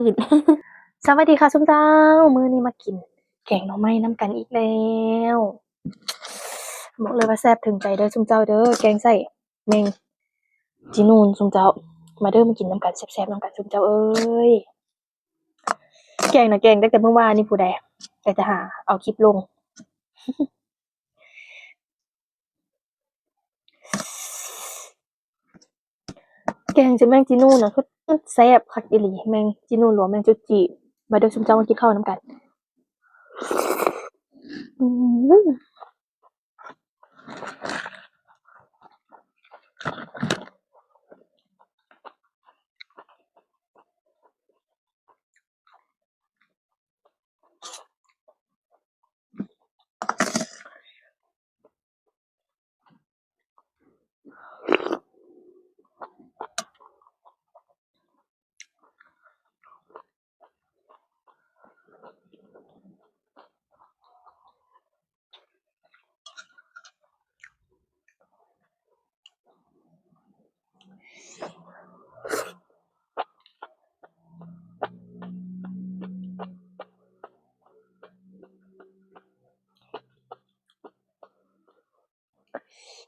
ອື່ນ. ສະຫວັດດີຄ່ະຊຸມເຈົ້າ, ມື້ນີ້ມາກິນແກງໜໍ່ໄມ້ນຳກັນອີກແລ້ວ. ບອກເລີຍວ່າແຊບເຖິງໃຈເດີຊຸມເຈົ້າເດີ, ແກງໃສ່ແມງຈີນູນຊຸມເຈົ້າ. ມາເດີ ມາກິນນຳກັນແຊບໆນຳກັນຊຸມເຈົ້າເອີຍ. ແກງນະແກງຕັ້ງແຕ່ມື້ວານນີ້ພຸ້ນໃດ, ແຕ່ຈະຫາເອົາຄລິບລົງ. ແກງໃສ່ແມງຈີນູນນະ ຄືແຊບຄັກອີ່ຫຼີ, ແມງຈີນູນ ຫຼືວ່າແມງຈຸດຈີ. ມາເດີຊຸມເຈົ້າ ມາກິນເຂົ້ານຳກັນ. ອືມ.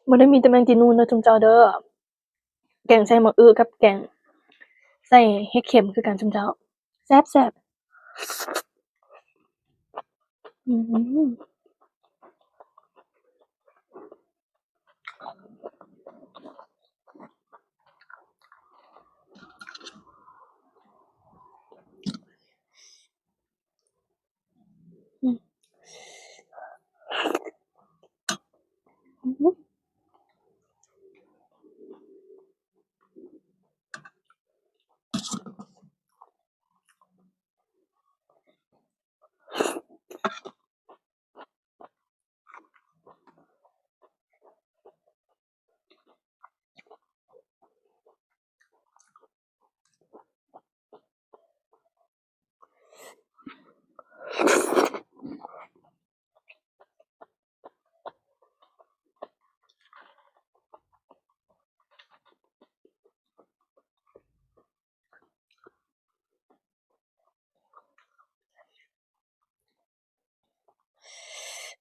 ບໍ່ໄດ້ມີແຕ່ແມງຈີນູນເດີຊຸມເຈົ້າເດີ, ແກງໃສ່ໝາກອຶກັບແກງໃສ່ເຫັດເຂັມຄືກັນຊຸມເຈົ້າ, ແຊບໆ. ອືມ.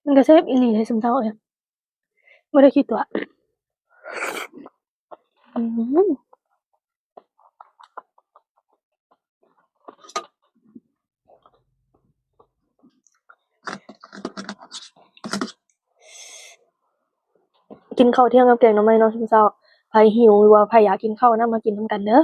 ມັນກະແຊບອີ່ຫຼີເດຊຸມເຈົ້າເອີຍ, ບໍ່ໄດ້ຂີ້ຕົວະ. ອືມ. ກິນເຂົ້າທ່ຽງກັບແກງໜໍ່ໄມ້ເນາະຊຸມເຈົ້າ. ໃຜຫິວ ຫຼືວ່າໃຜຢາກກິນເຂົ້ານຳ ມາກິນນຳກັນເດີ.